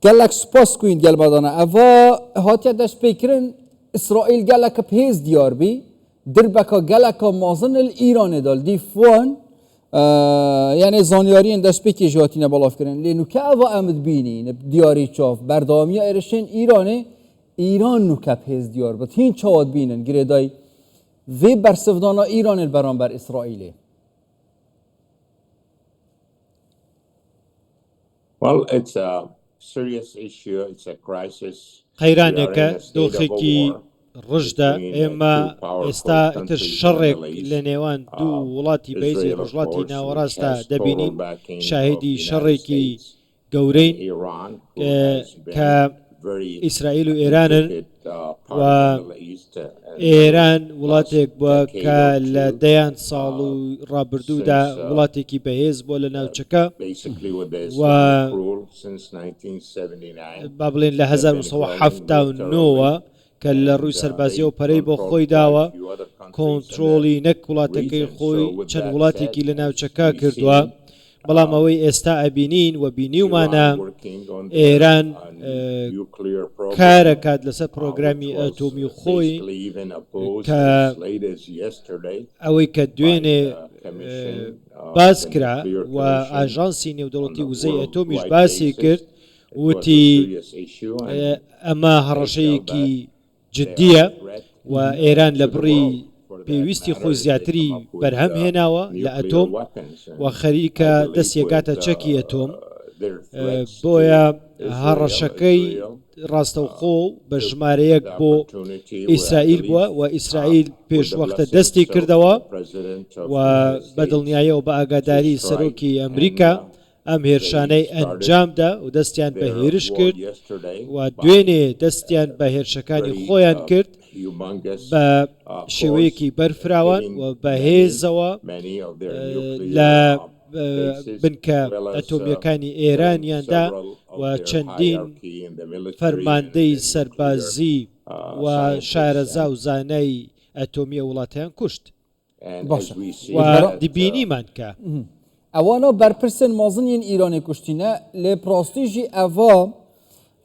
Gelek spas ku hûn gel me dane. Eva hatiye destpêkirin Îsraîl gelek bi hêz diyar bî. Dirbeka geleka mezin li Îranê da li dîf wan yanê zanyariyên destpêkê jî hatine belavkirin. Lê nûke eva em dibînîn bi diyarî çav berdewamiya êrişên Îranê Îran nûke bi hêz diyar bit. Hîn çawa dibînin girêdayî vê bersivdana Îranê li beramber Îsraîlê? قەیرانێکە، دۆخێکی ڕژدە، ئێمە ئێستا ئیتر شەڕێک لە نێوان دوو وڵاتی بەهێزی ڕۆژهەڵاتی ناوەڕاستدا دەبینین، شاهیدی شەڕێکی گەورەین کە ئیسرائیل و ئێرانن و ئێران وڵاتێک بووە کە لە دەیان ساڵ و ڕابردوودا وڵاتێکی بەهێز بووە لە ناوچەکە و با بڵێن لە 1970ەوە کە لە ڕووی سەربازیەوە پەرەی بۆ خۆی داوە کۆنترۆڵی نەک وڵاتەکەی خۆی چەند وڵاتێکی لە ناوچەکە کردووە بەڵام ئەوەی ئێستا ئەبینین و بینیومانە ئێران کارەکات لەسەر پرۆگرامی ئەتۆمی خۆی کە ئەوەی کە دوێنێ باس کرا و ئاژانسی نێودەوڵەتی وزەی ئەتۆمیش باسی کرد وتی ئەمە هەڕەشەیەکی جدییە و ئێران لە بڕی پێویستی خۆی زیاتری بەرهەم هێناوە لە ئەتۆم و خەریکە دەستیەگاتە چەکی ئەتۆم بۆیە هەڕەشەکەی ڕاستەوخۆ بە ژمارەیەک بۆ ئیسرائیل بووە و ئیسرائیل پێشوەختە دەستی کردەوە و بە دڵنیایەوە بە ئاگاداری سەرۆکی ئەمریکا ئەم هێرشانەی ئەنجامدا و دەستیان بە هێرش کرد و دوێنێ دەستیان بە هێرشەکانی خۆیان کرد بە شێوەیەکی بەرفراوان و بەهێزەوە لە بنکە ئەتۆمیەکانی ئێرانیاندا و چەندین فەرماندەی سەربازی و شارەزا و زانای ئەتۆمی وڵاتیان کوشت. باشە و دبینیمان کە. ئەوانە بەرپرسên mezin yên Îranê kuştîne lê bi rastî jî eva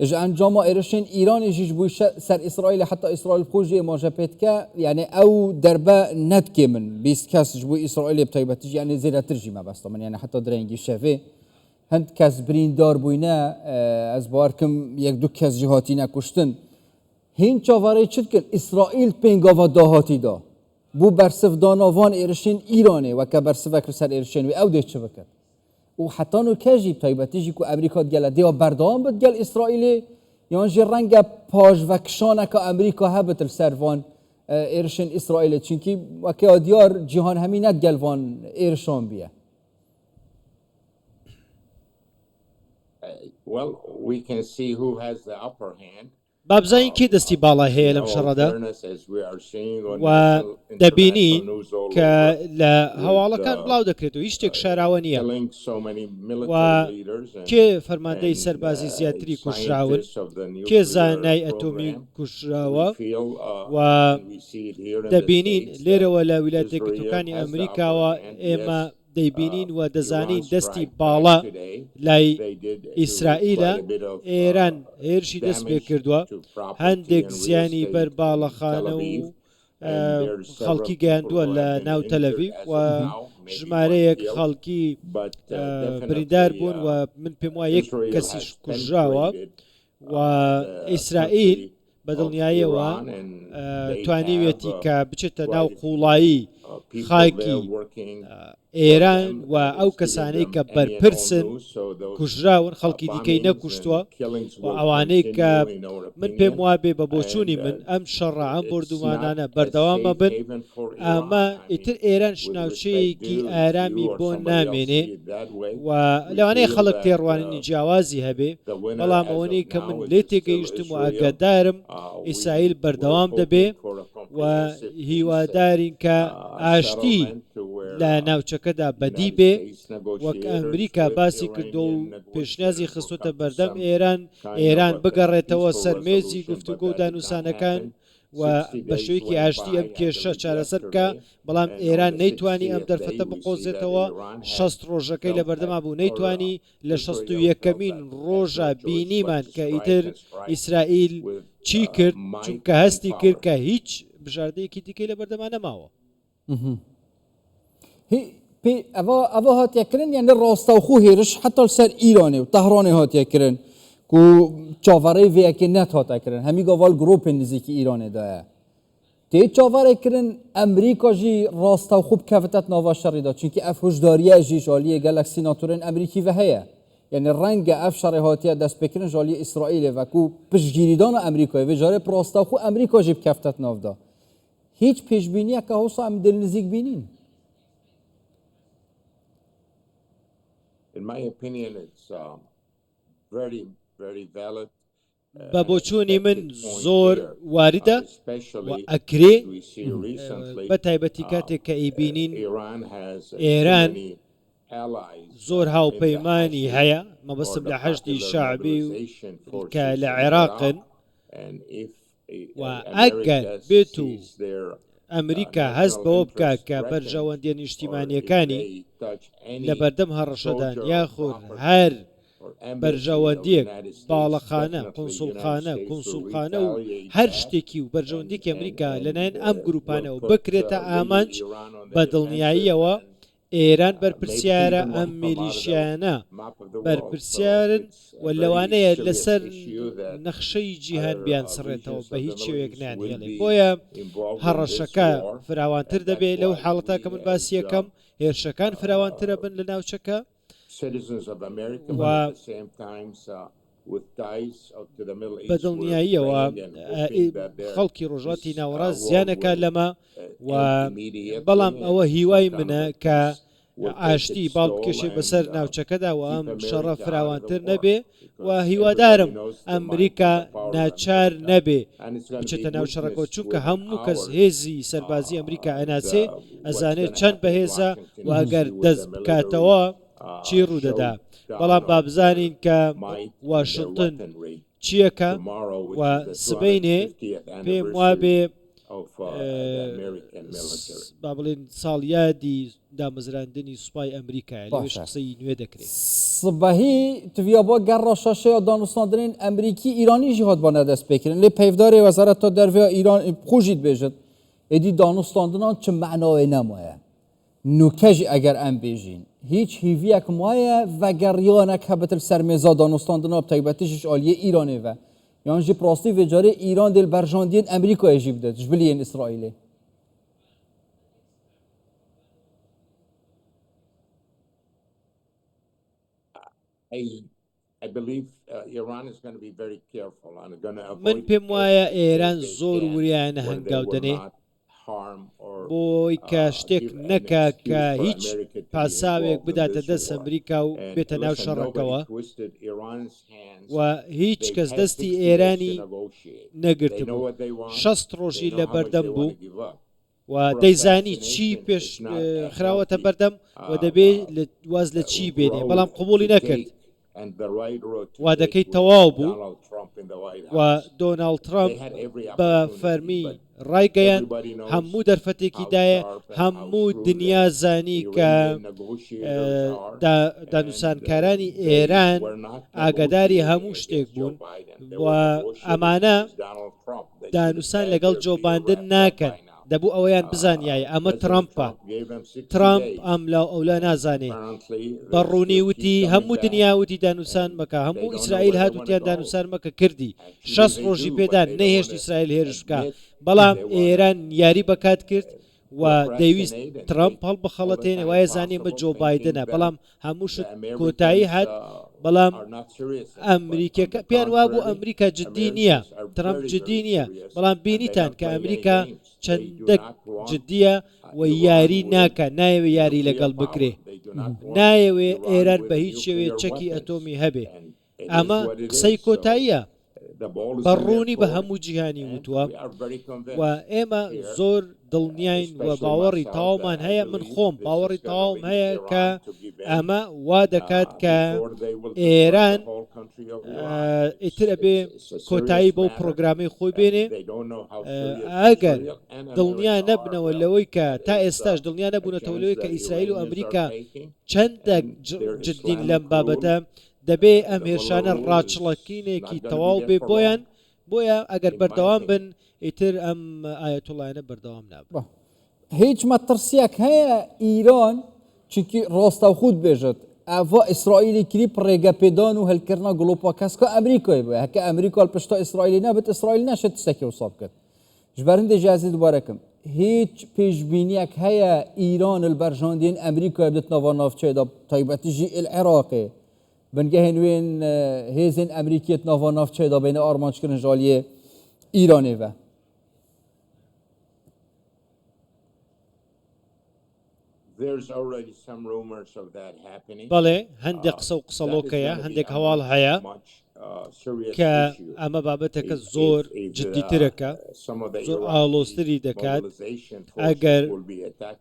ji encama êrişên Îranê jî ji bo ser Îsraîlê heta Îsraîl bi xwe jî êmaje pê dike yanê ew derbe nedikê min 20 kes ji bo Îsraîlê bi taybetî jî yanê zêdetir jî mebesta min yanê heta direngî şevê hind kes birîndar bûyne ez bawer dikim yek du kes jî hatîne kuştin hîn çaverê çi dikin Îsraîl pêngava dahatî da Bo bersivdana van êrişên Îranê weke bersivek li ser êrişên wê ew dê çi bikin? Û heta nûke jî bi taybetî jî ku Amerîka digel e dê berdewam bit gel Îsraîlê yan jî renge paşvekişaneka Amerîka hebit li ser van êrişên Îsraîlê çunkî weke ya diyar cîhan hemî ne digel van êrişan bûye. Well, we can see who has the upper hand. با بزانین کێ دەستی باڵای هەیە لەم شەڕەدا و دەبینین کە لە هەواڵەکان بڵاو دەکرێت و هیچ شتێک شاراوە نییە و کێ فەرماندەی سەربازی زیاتری کوژراون کێ زانای ئەتۆمی کوژراوە و دەبینین لێرەوە لە ویلایەتە یەکگرتووەکانی ئەمریکاوە ئێمە دەیبینین و دەزانین دەستی باڵا لای ئیسرائیلە، ئێران هێرشی دەست پێکردووە، هەندێک زیانی بەر باڵەخانە و خەڵکی گەیاندووە لە ناو تەلەڤیڤ و ژمارەیەک خەڵکی بریندار بوون و من پێم وایە یەک کەسیش کوژراوە و ئیسرائیل بە دڵنیاییەوە توانیویەتی کە بچێتە ناو قوڵایی خاکی ئێران و ئەو کەسانەی کە بەرپرسن کوژراون خەڵکی دیکەی نەکوشتووە و ئەوانەی کە من پێم وابێ بە بۆچوونی من ئەم شەڕە ئەم بۆردومانانە بەردەوامە بن ئەمە ئیتر ئێران ناوچەیەکی ئارامی بۆ نامێنێ و لەوانەیە خەڵک تێڕوانینی جیاوازی هەبێ بەڵام ئەوەنەی کە من لێ تێگەیشتم و ئاگادارم ئیسرائیل بەردەوام دەبێ و هیوادارین کە ئاشتی لە ناوچەکەدا بەدی بێ وەک ئەمریکا باسی کردو و پێشنیازی خستوتە بەردەم ئێران ئێران بگەڕێتەوە سەر مێزی گفتوگۆ و دانوسانەکان. و بە شێوەیەکی ئاشتی ئەم کێشە چارەسەر بکا، بەڵام ئێران نەیتوانی ئەم دەرفەتە بقۆزێتەوە، 60 ڕۆژەکەی لەبەردەما بوو نەیتوانی، لە 61ەمین ڕۆژا بینیمان کە ئیتر ئیسرائیل چی کرد، چونکە هەستی کرد کە هیچ بژاردەیەکی دیکەی لەبەردەما نەماوە. ئەڤ هاتیە کرن یعنی ڕاستەوخۆ هێرش حتا سەر ئیرانێ و تەهرانێ هاتیە کرن کو چاوەڕێ vê yekê nethate kirin hemî gaval grûpên nizîkî Îranê daye tê çaverê kirin Amerîka jî rastewxwe bikevite nava şerî de çunkî ev huşdariye jî ji aliyê gelek sînatorên Amerîkî ve heye yani renge ev şerê hatiye destpêkirin ji aliyê Îsraîlê ve ku piştgîrîdana Amerîkayê vê carê bi rastewxwe Amerîka jî bikevite nav de هیچ پێشبینیەکە هەوسا ئەم دل نزیک بینین. In my opinion, it's very, very valid. بە بۆچوونی من زۆر واردە و ئەکرێ بە تایبەتی کاتێک کە ئەیبینین ئێران زۆر هاوپەیمانی هەیە مەبەستم لە حەشدی شەعبی و کە لە عێراقن و ئەگەر بێت و ئەمریکا هەست بەوە بکا کە بەرژەوەندیە نیشتیمانیەکانی لەبەردەم هەڕەشەدان یاخود هەر بەرژەوەندیەک، باڵەخانە، قونسوڵخانە، کونسوڵخانە و هەر شتێکی و بەرژەوەندیەکی ئەمریکا لەلایەن ئەم گروپانەوە بکرێتە ئامانج بە دڵنیاییەوە ئێران بەرپرسیارە، ئەم میلیشیایانە بەرپرسیارن و لەوانەیە لەسەر نەخشەی جیهان بیانسڕێتەوە بە هیچ شێوەیەک نایانهێڵێ بۆیە هەڕەشەکە فراوانتر دەبێ لەو حاڵەتە کە من باسی یەکەم هێرشەکان فراوانترە بن لە ناوچەکە و بە دڵنیاییەوە خەڵکی ڕۆژهەڵاتی ناوەڕاست زیانەکە لەمە و بەڵام ئەوە هیوای منە کە ئاشتی باڵ بکێشێ بەسەر ناوچەکەدا و ئەم شەڕە فراوانتر نەبێ و هیوادارم ئەمریکا ناچار نەبێ بچێتە ناو شەڕەکەوە چونکە هەموو کەس هێزی سەربازی ئەمریکا ئەناسێ ئەزانێت چەند بەهێزە و ئەگەر دەست بکاتەوە چی ڕوودەدا بەڵام با بزانین کە واشنتن چیەکە و سبەینێ پێم وابێ با بڵێن ساڵیادی دامەزراندنی سوپای ئەمریکایە لەوێش باشە. قسەی نوێ دەکرێت. سبەهی تڤیا با گەڕ شەشەیا دانوستاندنên ئەمریکی ئیرانی ژی هاتبانە دەستپێکردن لێ پەیڤدارê وەزارەتا دەرڤیا ئیران خۆ ژی دبێژت ئێدی دانوستاندنان چ مەعناوێ نەمایە نوکە ژی ئەگەر ئەم بێژین هیچ هیڤیەک مایە ڤەگەڕیانەک هەبتل سەر مێزا دانوستاندنا bi taybetî jî ji aliyê Îranê ve yan jî bi rastî vê carê Îran dê li berjandiyên Amerîkayê jî bide ji bilî yên Îsraîlê. من پێم وایە ئێران زۆر وریایانە هەنگاو دەنێ بۆی کە شتێک نەکا کە هیچ پاساوێک بداتە دەست ئەمریکا و بێتە ناو شەڕەکەوە و هیچ کەس دەستی ئێرانی نەگرتبوو 60 ڕۆژی لە بەردەم بوو و دەیزانی چی پێش خراوەتە بەردەم و دەبێ واز لە چی بێنێ بەڵام قبوڵی نەکرد وادەکەی تەواو بوو و دۆناڵد ترەمپ بە فەرمی ڕایگەیاند هەموو دەرفەتێکی دایە هەموو دنیا زانی کە دانوسانکارانی ئێران ئاگاداری هەموو شتێک بوون و ئەمانە دانوسان لەگەڵ جۆ باندن ناکەن دەبوو ئەوەیان بزانیایە ئەمە ترەمپە ترەمپ ئەم لاو ئەولا نازانێ بە ڕوونی وتی هەموو دنیا وتی دانوسان مەکە هەموو ئیسرائیل هات وتیان دانوسان مەکە کردی 60 ڕۆژی پێدان نەهێشت ئیسرائیل هێرش بکە بەڵام ئێران یاری بەکات کرد و دەیویست ترەمپ هەڵبخەڵەتێنێ وایە زانی ئەمە جۆ بایدنە بەڵام هەموو شت کۆتایی هات بەڵام ئەمریکەکە پێیان وابوو ئەمریکا جددی نییە ترەمپ جددی نییە بەڵام بینیتان کە ئەمریکا چەندە جددیە و یاری ناکە نایەوێ یاری لەگەڵ بکرێ نایەوێ ئێران بە هیچ شێوەیە چەکی ئەتۆمی هەبێ ئەمە قسەی کۆتاییە بە ڕوونی بە هەموو جیهانی وتووە و ئێمە زۆر. دڵنیاین و باوەڕی تەواومان هەیە، من خۆم باوەڕی تەواوم هەیە کە ئەمە وا دەکات کە ئێران ئیتر ئەبێ کۆتایی بەو پرۆگرامەی خۆی بێنێ. ئەگەر دڵنیا نەبنەوە لەوەی کە تا ئێستاش دڵنیا نەبوونەتەوە لەوەی کە ئیسرائیل و ئەمریکا چەندە جدین لەم بابەتە، دەبێ ئەم هێرشانە ڕاچڵەکینێکی تەواو بێ بۆیان، بۆیە ئەگەر بەردەوام بن ئیتر ئەم ئایەتوڵایانە بەردەوام نابن. هیچ مەترسیەک هەیە ئیران چونکی ڕاستەوخود بێژت ئەڤا ئیسرائیلی کری ڕێگە پێدان و هەلکردنا گڵۆپا کەسکا ئەمریکای بووە هەکە ئەمریکا پشتا ئیسرائیلی نەبێت ئیسرائیل ناشێت تشتێکی وسا بکات ژبەر هەندێک ژازی دوبارەکەم هیچ پێشبینیەک هەیە ئیران البەرژاندین ئەمریکای بدت ناوا ناوچەیەدا تایبەتیژی العراقێ بنگەهێن وێن هێزên ئەمریکیت ناوا ناوچەیەدا بینە ئارمانجکردن ژالیێ ئیرانێ ve. بەڵێ هەندێک قسە و قسەڵۆک هەیە، هەندێک هەواڵ هەیە کە ئەمە بابەتەکە زۆر جدیترەکە، زۆر ئاڵۆزتری دەکات، ئەگەر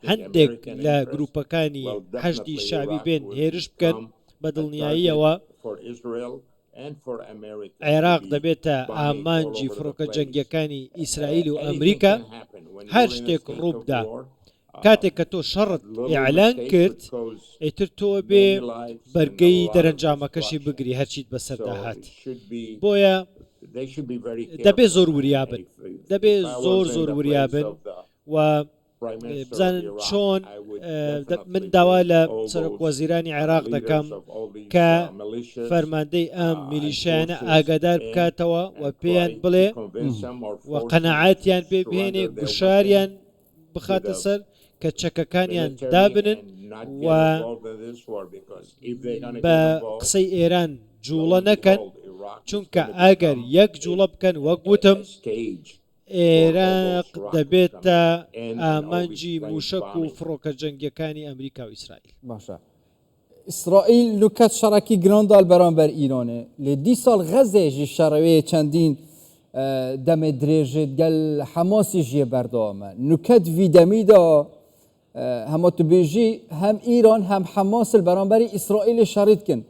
هەندێک لە گروپەکانی حەشدی شەعبی بێن هێرش بکەن بە دڵنیاییەوە عێراق دەبێتە ئامانجی فڕۆکە جەنگییەکانی ئیسرائیل و ئەمریکا، هەر شتێک ڕووبدا کاتێک کە تۆ شەڕت ئیعلان کرد ئیتر تۆ بێ بەرگەی دەرەنجامەکەشی بگری هەرچیت بەسەردا هات بۆیە دەبێ زۆر وریابن دەبێ زۆر زۆر وریابن و بزانن چۆن من داوا لە سەرۆک وەزیرانی عێراق دەکەم کە فەرماندەی ئەم میلیشیانە ئاگادار بکاتەوە و پێیان بڵێ و قەنەعاتیان پێ بهێنێ گوشاریان بخاتە سەر کە چەکەکانیان دابنن و بە قسەی ئێران جوڵە نەکەن چونکە ئەگەر یەک جوڵە بکەن وەک وتم عێراق دەبێتە ئامانجی مووشەک و فڕۆکە جەنگییەکانی ئەمریکا و ئیسرائیل. باشە ئیسرائیل نوکەت شەڕەکی گران دال بەرامبەر ئیرانێ لێ دیسال غەزێ ژی شەڕەوێ چەندین دەمێ درێژێت گەل حەماسی ژیێ بەردەوامە نوکەت ڤی دەمیدا هەمە تو بێژی هەم ئیران هەم حەماسل بەرامبەری ئیسرائیل شەڕیت کن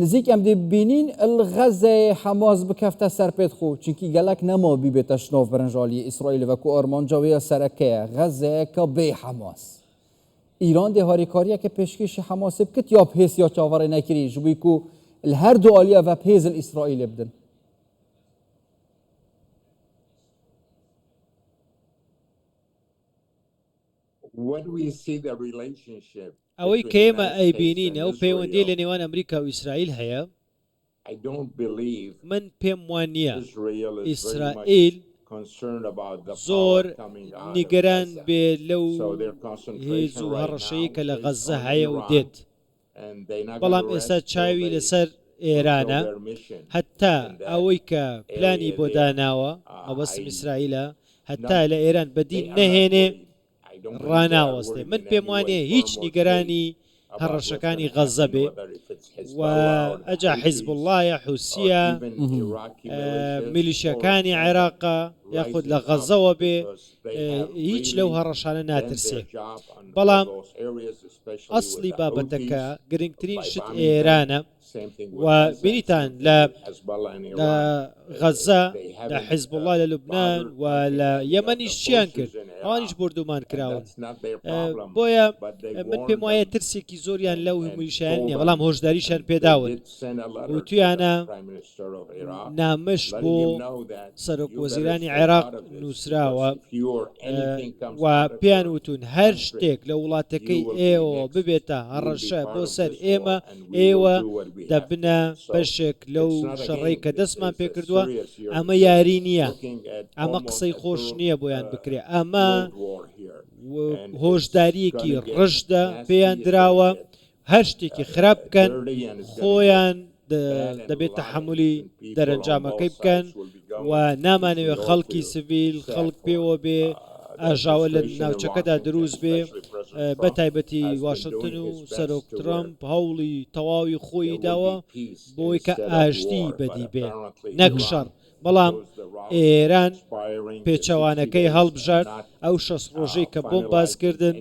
نزیک ئەم دێ بینین غەزەیێ حەماس بکەفتە سەر پێت خۆ چونکی گەلەک نەما بیبێتە شناف برنژالیێ ئیسرائیل وەکو ئارمانجا وێیا سەرەکەیە غەزەیەکە بێ حەماس. ئیران دێ هاریکاریەکە پێشکێشی حەماسێ بکت یا بهێز یا چاوەڕێ نەکری ژبووی کو هەر دوو ئالیە ڤە بهێز ئیسرائیلێ بدن. ئەوەی کە ئێمە ئەیبینین ئەو پەیوەندیەی لە نێوان ئەمریکا و ئیسرائیل هەیە، من پێم وا نییە ئیسرائیل زۆر نیگەران بێ لەو هێز و هەڕەشەی کە لە غەززە هەیە و دێت، بەڵام ئێستا چاوی لەسەر ئێرانە، هەتا ئەوەی کە پلانی بۆ داناوە، مەبەستم ئیسرائیلە، هەتا لە ئێران بەدی نەهێنێ ڕاناوەستێ. من پێم وانیە هیچ نیگەرانی هەڕەشەکانی غەززە بێ و ئەجا حیزبوڵڵایە، حوسییە، میلیشیاکانی عێراقە یاخود لە غەززەوە بێ هیچ لەو هەڕەشانە ناترسێ. بەڵام ئەسڵی بابەتەکە گرنگترین شت ئێرانە. و بینیتان لە لە غەزە لە حیزبوڵڵا لە لوبناان و لە یەمەنیش چیان کرد ئەوانیش بردومان کراون بۆیە من پێم وایە ترسێکی زۆریان لەو میلیشیان نییە بەڵام هۆشداریشیان پێداون وتویانە نامەش بۆ سەرۆک وەزیرانی عێراق نووسراوە و پێیان وتون هەر شتێک لە وڵاتەکەی ئێوە ببێتە هەڕەشە بۆ سەر ئێمە ئێوە دەبنە بەشێک لەو شەڕەی کە دەستمان پێکردووە، ئەمە یاری نییە، ئەمە قسەی خۆش نییە بۆیان بکرێ، ئەمە هۆشدارییەکی ڕژدە پێیان دراوە، هەر شتێکی خراپ بکەن خۆیان دەبێت تەحەمولی دەرەنجامەکەی بکەن و نامانەوێت خەڵکی سڤیل خەڵک پێوە بێ ئاژاوە لە ناوچەکەدا دروست بێ بە تایبەتی واشنتن و سەرۆک ترەمپ هەوڵی تەواوی خۆی داوە بۆی کە ئاشتی بەدی بێ نەک شەڕ. بەڵام ئێران پێچەوانەکەی هەڵبژارد، ئەو 60 ڕۆژەی کە بۆم باس کردن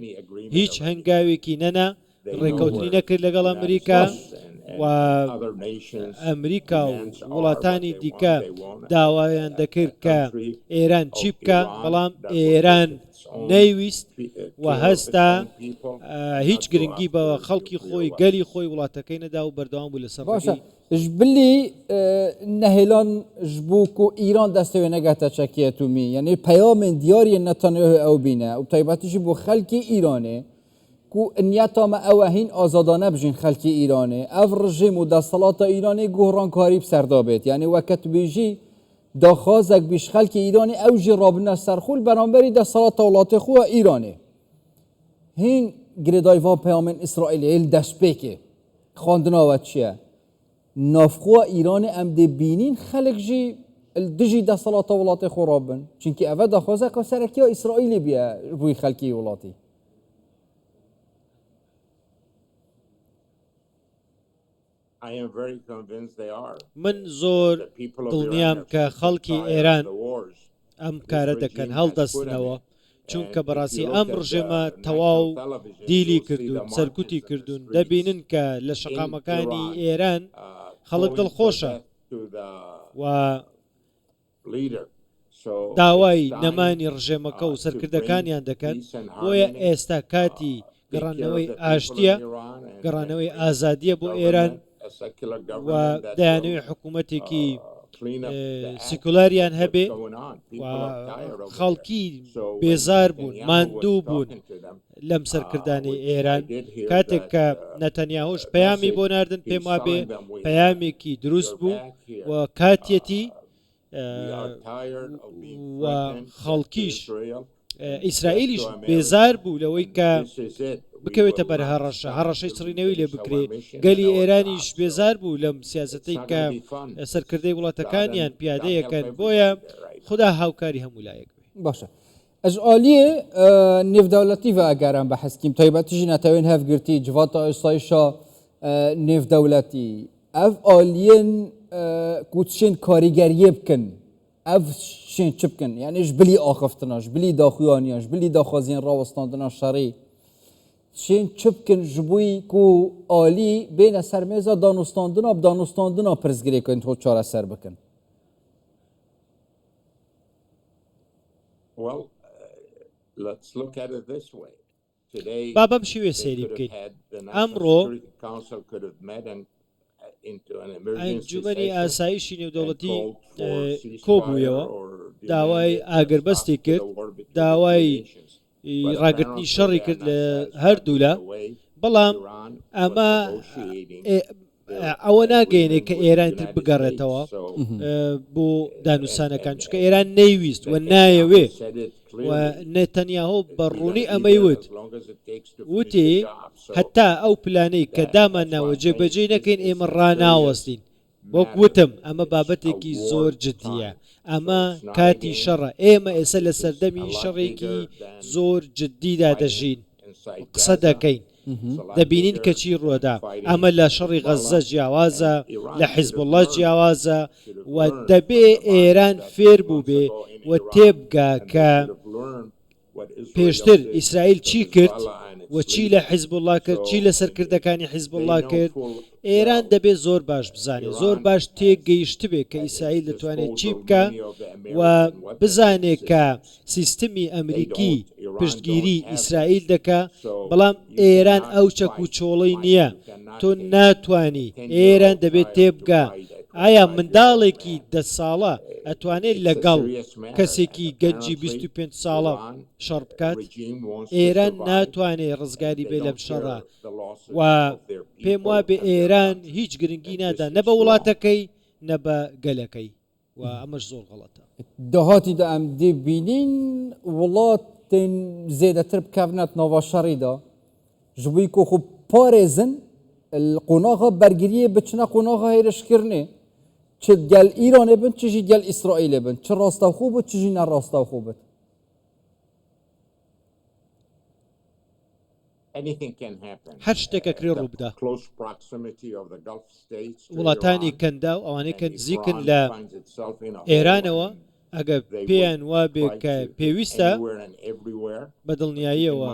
هیچ هەنگاوێکی نەنا، ڕێکەوتنی نەکرد لەگەڵ ئەمریکا و ئەمریکا و وڵاتانی دیکە داوایان دەکرد کە ئێران چی بکە، بەڵام ئێران نەیویست و هەستا هیچ گرنگی بە خەڵکی خۆی گەلی خۆی وڵاتەکەی نەدا و بەردەوام بوو لەسەر باشە ژبلی نەهێلان ژبوو کو ئیران دەستەوێ نەگاتە چەکی ئەتومی یعنی پەیامên دیاریên نەتەنیاهو ئەو بینە و تایبەتیژی بۆ خەلکی ئیرانێ کو نیەتا me ew e hîn azadane bijîn xelkê Îranê. Ev rejîm û desthilata Îranê guhrankarî bi ser da bêt. Yanî weke tu bêjî daxwazek bî ji xelkê Îranê ew jî rabine ser xwe li beramberî desthilata welatê xwe ya Îranê. Hîn girêdayî van peyamên Îsraîlê yê li destpêkê xwendina we çi ye? Navxwe Îranê em dê bînîn xelk jî li dijî desthilata welatê xwe rabin. Çunkî ev e daxwazeka serekî ya Îsraîlê bûye ji bo xelkê welatî. من زۆر دڵنیام کە خەڵکی ئێران ئەم کارە دەکەن هەڵدەستنەوە چونکە بەڕاستی ئەم ڕژێمە تەواو دیلی کردوون سەرکوتی کردوون دەبینن کە لە شەقامەکانی ئێران خەڵک دڵخۆشە و داوای نەمانی ڕژێمەکە و سەرکردەکانیان دەکەن، بۆیە ئێستا کاتی گەڕاندنەوەی ئاشتییە، گەڕانەوەی ئازادییە بۆ ئێران و دەیانەوێت حکوومەتێکی سیکولاریان هەبێ و خەڵکی بێزار بوون، ماندوو بوون لەم سەرکردانەی ئێران. کاتێک کە نەتەنیاهۆش پەیامی بۆ ناردن پێم وابێ پەیامێکی دروست بوو و کاتیەتی و خەڵکیش ئیسرائیلیش بێزار بوو لەوەی کە بکەوێتە بەر هەڕەشە هەڕەشەی سڕینەوەی لێ بکرێ گەلی ئێرانیش بێزار بوو لەم سیاستەی کە سەرکردەی وڵاتەکانیان پیادەیەکەن بۆیە خدا هاوکاری هەموو لایەک بێ باشە ئەژ ئالیێ نێودەولەتی و ئەگەر ئەم بەحسکیم تایبەتیژی نەتەوێن هەڤگرتی جڤاتا ئاسایشا نێودەولەتی ئەڤ ئالیێن کو چێن کاریگەریێ بکەن ئەڤ شێن چ بکەن یعنی ژ بلی ئاخفتنا ژ بلی داخویانیا ژ بلی داخوازیێن ڕاوەستاندنا شەڕی چێن چ بکەن ژ بووی کو ئالی بێنە سەر مێزا دانوستاندنا ب دانوستاندنا پرسگرێکن خۆ چارەسەر بکەن. Well, let's look at it this way. با بەم شێوەیە سەیری بکەین، ئەمڕۆ ئەنجومەنی ئاسایشی نێودەوڵەتی کۆبوویەوە، داوای ئاگربەستی کرد، داوای ڕاگرتنی شەڕی کرد لە هەردوولا، بەڵام ئەمە ئەوە ناگەیەنێ کە ئێران تر بگەڕێتەوە بۆ دانوسانەکان چونکە ئێران نەیویست و نایەوێ و نێتەنیاهۆ بە ڕوونی ئەمەی وت وتی هەتا ئەو پلانەی کە دامان ناوە جێبەجێی نەکەین ئێمە ڕاناوەستین وەک وتم ئەمە بابەتێکی زۆر جدیە ئەمە کاتی شەڕە ئێمە ئێستا لە سەردەمی شەڕێکی زۆر جدیدا دەژین قسە دەکەین دەبینین کە چی ڕووەدا، ئەمە لە شەڕی غەززە جیاوازە، لە حیزبوڵڵا جیاوازە و دەبێ ئێران فێر بووبێ و تێبگا کە پێشتر ئیسرائیل چی کرد و چی لە حیزبوڵڵا کرد، چی لە سەرکردەکانی حیزبوڵڵا کرد. ئێران دەبێ زۆر باش بزانێ، زۆر باش تێگەیشتبێ کە ئیسرائیل دەتوانێ چی بکا و بزانێ کە سیستمی ئەمریکی پشتگیری ئیسرائیل دەکا، بەڵام ئێران ئەو چەک و چۆڵەی نییە، تۆ ناتوانی، ئێران دەبێت تێبگا، ئایا منداڵێکی دە ساڵە ئەتوانێت لەگەڵ کەسێکی گەنجی 25 ساڵە شەڕ بکات؟ ئێران ناتوانێت ڕزگاری بێ لەم شەڕە و پێم وابێ ئێران هیچ گرنگی نادا نە بە وڵاتەکەی نە بە گەلەکەی. و ئەمەش زۆر غەڵەتە. داهاتی دا ئەم دێ بینین وڵاتێن زێدەتر بکەڤنە ناڤا شەڕی دا ژ بووی کو خو پارێزن قۆناغا بەرگریێ بچنە قۆناغا هێرشکردنێ چ گەل ئیرانێ بن چ ژی گەل ئیسرائیلێ بن چ ڕاستەوخۆ بوت چ ژی نەڕاستەوخۆ بت. هەر شتێک ئەکرێ ڕووبدا. وڵاتانی کەنداو ئەوانەی کە نزیکن لە ئێرانەوە ئەگەر پێیان وابێ کە پێویستە بە دڵنیاییەوە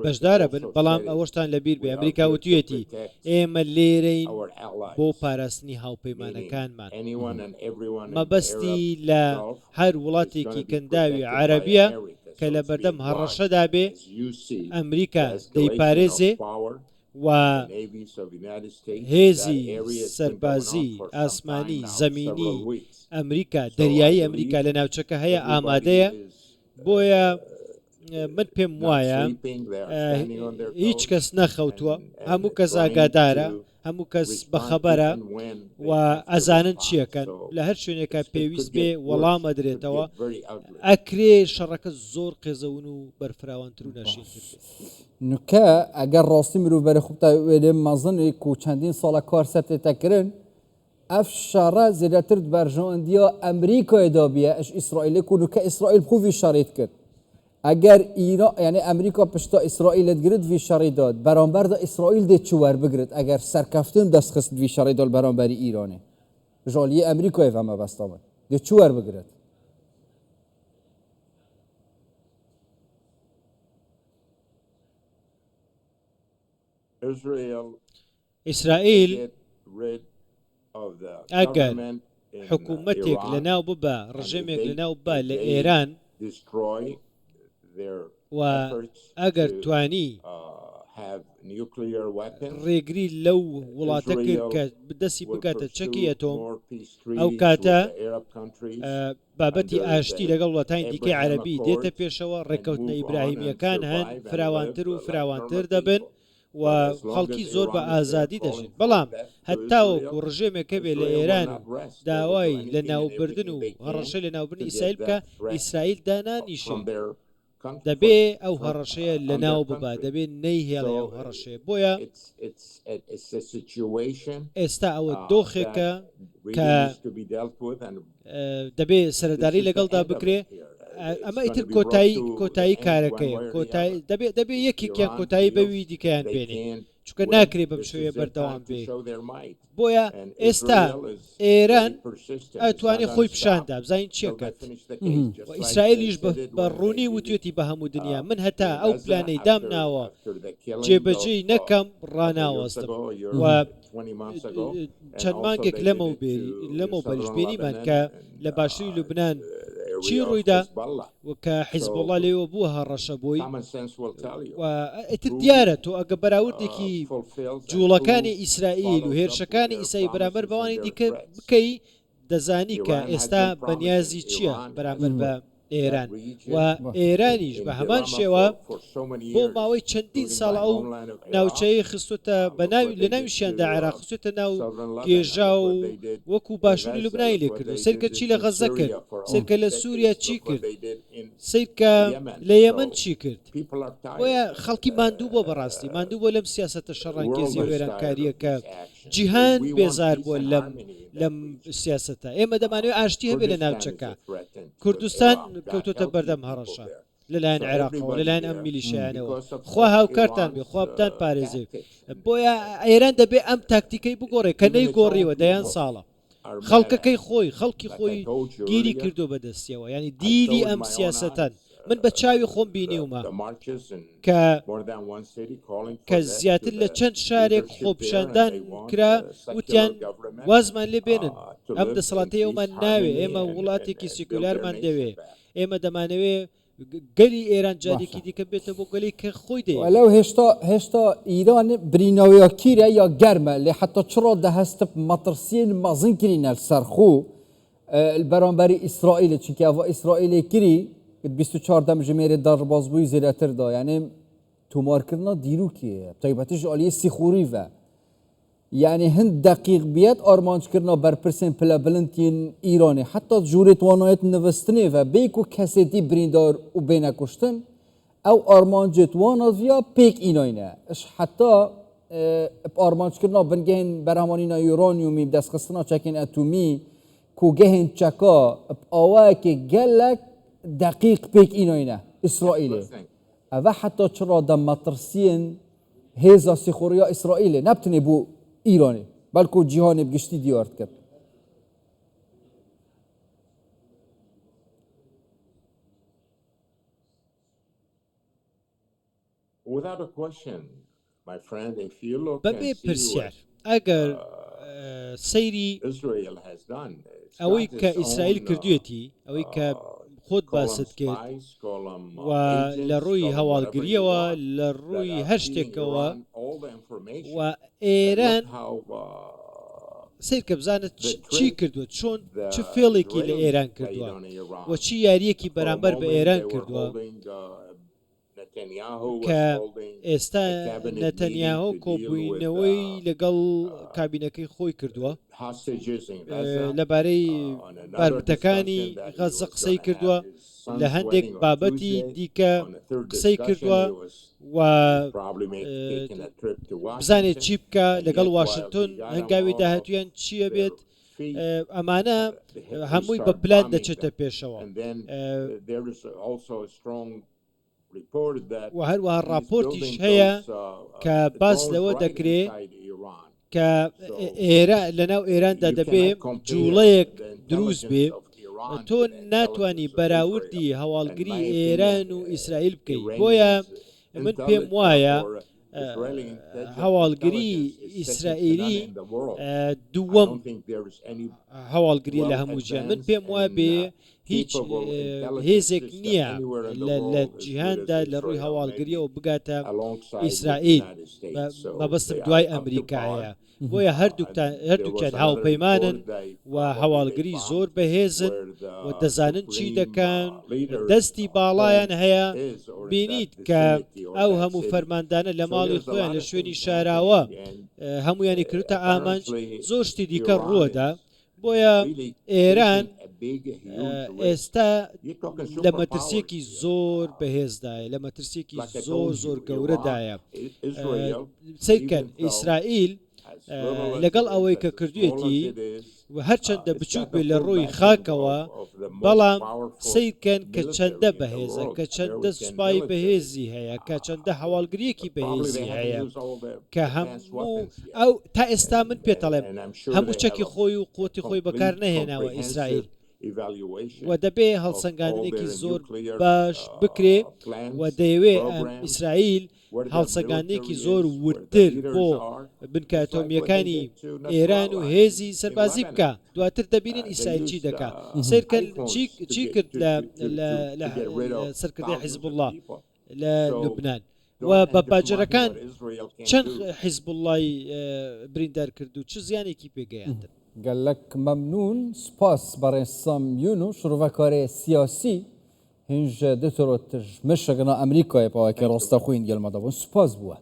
بەشدارە بن، بەڵام ئەوەشتان لەبیر بێ ئەمریکا وتویەتی ئێمە لێرەین بۆ پاراستنی هاوپەیمانەکانمان، مەبەستی لە هەر وڵاتێکی کەنداوی عەرەبیە کە لەبەردەم هەڕەشەدا بێ ئەمریکا دەیپارێزێ و هێزی سەربازی ئاسمانی، زەمینی ئەمریکا، دەریایی ئەمریکا لە ناوچەکە هەیە ئامادەیە، بۆیە من پێم وایە هیچ کەس نەخەوتووە، هەموو کەس ئاگادارە، هەموو کەس بەخەبەرە و ئەزانن چیەکەن، لە هەر شوێنێکا پێویست بێ وەڵام ئەدرێتەوە، ئەکرێ شەڕەکە زۆر قێزەون و بەرفراوانتر و ناشرینتر بێ. نوکە ئەگەر ڕاستی مرۆڤ بەرە خوبتا وێلێ مەزنێ کو چەندین ساڵە کار سەر تێتە کرن، ئەف شەڕە زێدەتر بەرژەوەندیا ئەمریکایێ دا بیە ئەژ ئیسرائیلێ کو نوکە ئیسرائیل بخو ڤی شەڕێ دکرد. ئەگەر ئیرا یانی ئەمریکا پشتا ئیسرائیلت گرت ڤی شەڕی داد، بەرامبەر دا ئیسرائیل دێ چ وەربگرت ئەگەر سەرکەفتن دەست خست ڤی شەڕی دال بەرامبەری ئیرانێ؟ ژالیێ ئەمریکایێ ڤە مەبەستا من. دێ چ وەربگرت؟ ئیسرائیل ئەگەر حکوومەتێک لەناو ببا، ڕژێمێک لەناو ببا لە ئێران و ئەگەر توانی ڕێگری لەو وڵاتە کرد کە دەستی بگاتە چەکی ئەتۆم، ئەو کاتە بابەتی ئاشتی لەگەڵ وڵاتانی دیکەی عەرەبی دێتە پێشەوە، ڕێککەوتنە ئیبراهیمییەکان هەن، فراوانتر و فراوانتر دەبن و خەڵکی زۆر بە ئازادی دەژین، بەڵام هەتاوەکو ڕژێمێک هەبێ لە ئێران و داوای لەناوبردن و هەڕەشەی لەناوبردنی ئیسرائیل بکا، ئیسرائیل دانانیشێ. دەبێ ئەو هەڕەشەیە لەناو ببا، دەبێ نەیهێڵێ ئەو هەڕەشەیە، بۆیە ئێستا ئەوە دۆخێکە کە دەبێ سەرەداری لەگەڵدا بکرێ، ئەمە ئیتر کۆتایی کۆتایی کارەکەیە، کۆتایی دەبێ دەبێ یەکێکیان کۆتایی بەوی دیکەیان بێنێ، چونکە ناکرێ بەم شێوەیە بەردەوام بێ. بۆیە ئێستا ئێران ئەتوانێ خۆی پیشاندا بزانین چیەکات و ئیسرائیلیش بە ڕوونی وتوێتی بە هەموو دنیا من هەتا ئەو پلانەی دامناوە جێبەجێی نەکەم ڕاناوەستم و چەند مانگێک لەمەو لەمەو بەریش بینیمان کە لە باشووری لوبناان چی ڕوویدا و کە حیزبوڵڵا لێوە بووە هەڕەشە بۆی و ئیتر دیارە تۆ ئەگە بەراوردێکی جوڵەکانی ئیسرائیل و هێرشەکانی ئیسای بەرامبەر بەوانی دیکە بکەی دەزانی کە ئێستا بەنیازی چییە بەرامبەر بە ئێران و ئێرانیش بە هەمان شێوە بۆ ماوەی چەندین ساڵ ئەو ناوچەیە خستوتە بە ناوی لە ناویشیاندا عێراق خستوتە ناو گێژا و وەکو باشووری لوبنانی لێ کردو سەیرکە چی لە غەزە کرد سەیرکە لە سووریا چی کرد سەیرکە لە یەمەن چی کرد بۆیە خەڵکی ماندوو بۆ بەڕاستی ماندوو بۆ لەم سیاسەتە شەڕانگێزی وێرانکاریە کە جیهان بێزار بووە لەم لەم سیاسەتە ئێمە دەمانەوێت ئاشتی هەبێ لە ناوچەکە کوردستان کەوتۆتە بەردەم هەڕەشە لەلایەن عێراقەوە لەلایەن ئەم میلیشیانەوە خوا هاوکارتان بێ خوا بتان پارێزێ بۆیە ئێران دەبێ ئەم تاکتیکەی بگۆڕێ کە نەی گۆڕیوە دەیان ساڵە خەڵکەکەی خۆی خەڵکی خۆی گیری کردو بەدەستیەوە ینی دیلی ئەم سیاستان من بە چاوی خۆم بینیومە کە کە زیاتر لە چەند شارێک خۆپیشاندان کرا وتیان وازمان لێ بێنن ئەم دەسەڵاتی ئەومان ناوێ ئێمە وڵاتێکی سیکولارمان دەوێ ئێمە دەمانەوێ گەلی ئێران جارێکی دیکە بێتە بۆ گەلی کە خۆی دەیەوێت. وەلەو هێشتا هێشتا ئیران بریناویا کیرە یا گەرمە لێ حەتا چڕا دەهەستب مەترسیێن مەزن کرینە سەر خو بەرامبەری ئیسرائیل چونکە ئەڤ ئیسرائیلێ کری 24 دەمژمێرێ دەربازبووی زێدەتر دا یانێ تۆمارکردنا دیروکێ تایبەتیش ئالیێ سیخوڕی ڤە یەعنی هند دەقیق بیەت ئارمانجکردنا بەرپرسێن پلە بلند yên ئیرانێ حەتا جورێ توانایەت نڤستنێ ڤە بێ کو کەسێتی بریندار و بێنە کوشتن ئەو ئارمانجێت وانا ڤیا پێک ئیناینە ئش حەتا ئارمانجکردنا بنگەهێن بەرهەمانینا یورانیومی دەستخستنا چەکێن ئەتومی کوگەهێن چەکا ئاوایەکێ گەلەک دەقیق پێک ئیناینە ئیسرائیلێ ئەڤە حەتا چ ڕادە مەترسیێن. هێزا سیخوڕیا ئیسرائیلێ نە بتنێ بۆ ئیرانێ بەلکۆ جیهانێ ب گشتی دیار دکەت. بەبێ پرسیار ئەگەر سەیری ئەوەی کە ئیسرائیل کردوێتی ئەوەی کە خۆت باست کرد و لە ڕووی هەواڵگریەوە لە ڕووی هەر شتێکەوە و ئێران سیرکە بزانە چی کردووە چۆن چ فێڵێکی لە ئێران کردووە و چی یاریەکی بەرامبەر بە ئێران کردووە کە ئێستا نەتەنیاهۆ کۆبووینەوەی لەگەڵ کابینەکەی خۆی کردووە لەبارەی بارمتەکانی غەزە قسەی کردووە لە هەندێک بابەتی دیکە قسەی کردووە و بزانێت چی بکە لەگەڵ واشنتۆن هەنگاوی داهاتویان چییە بێت ئەمانە هەمووی بە پلان دەچێتە پێشەوە و هەروەها ڕاپۆرتیش هەیە کە باس لەوە دەکرێ کە ئێرە لەناو ئێراندا دەبێ جوڵەیەک دروست بێ تۆ ناتانی بەراوردی هەواڵگری ئێران و ئیسرائیل بکەیت بۆیە من پێم وایە هەواڵگری ئیسرائیلی دووەم هەواڵگری لە هەموو جیهان من پێم وابێ هیچ هێزێک نییە لە جیهاندا لە ڕووی هەواڵگریەوە بگاتە ئیسرائیل مەبەستم دوای ئەمریکایە بۆیە هەردووکتان هەردووکیان هاوپەیمانن و هەواڵگری زۆر بەهێزن و دەزانن چی دەکەن دەستی باڵایان هەیە بینیت کە ئەو هەموو فەرماندانە لە ماڵی خۆیان لە شوێنی شاراوە هەمویانی کردتە ئامانج زۆر شتی دیکە ڕووەدا بۆیە ئێران ئێستا لە مەترسیەکی زۆر بەهێزدایە لە مەترسیەکی زۆر زۆر گەورەدایە سیرکەن ئیسرائیل لەگەڵ ئەوەی کە کردوێتی و هەرچەندە بچووک بێت لە ڕووی خاکەوە بەڵام سیرکەن کە چەندە بەهێزە کە چەندە سوپای بەهێزی هەیە کە چەندە هەواڵگریەکی بەهێزی هەیە کە هەموو ئەو تا ئێستا من پێتەڵێم هەموو چەکی خۆی و قوتی خۆی بەکار نەهێناوە ئیسرائیل و دەبێ هەڵسەنگاندنێکی زۆر باش بکرێ و دەیەوێ ئیسرائیل هەڵسەنگاندنێکی زۆر وردتر بۆ بنکە ئەتۆمییەکانی ئێران و هێزی سەربازی بکە دواتر دەبینین ئیسرائیل چی دەکا سەیرکەن چی کرد لە سەرکردەی حیزبوڵڵا لە لوبناان و بە باجەرەکان چەند حیزبوڵڵای بریندار کرد و چ زیانێکی پێگەیاندن. گەلەک مەمنون سپاس بەڕێز سام یونو شرۆڤەکارێ سیاسی هینژ دترۆ تژ مشگنا ئەمریکایێ پاوەکێ ڕاستەخوین گەلمەدە بوون سپاس بووە.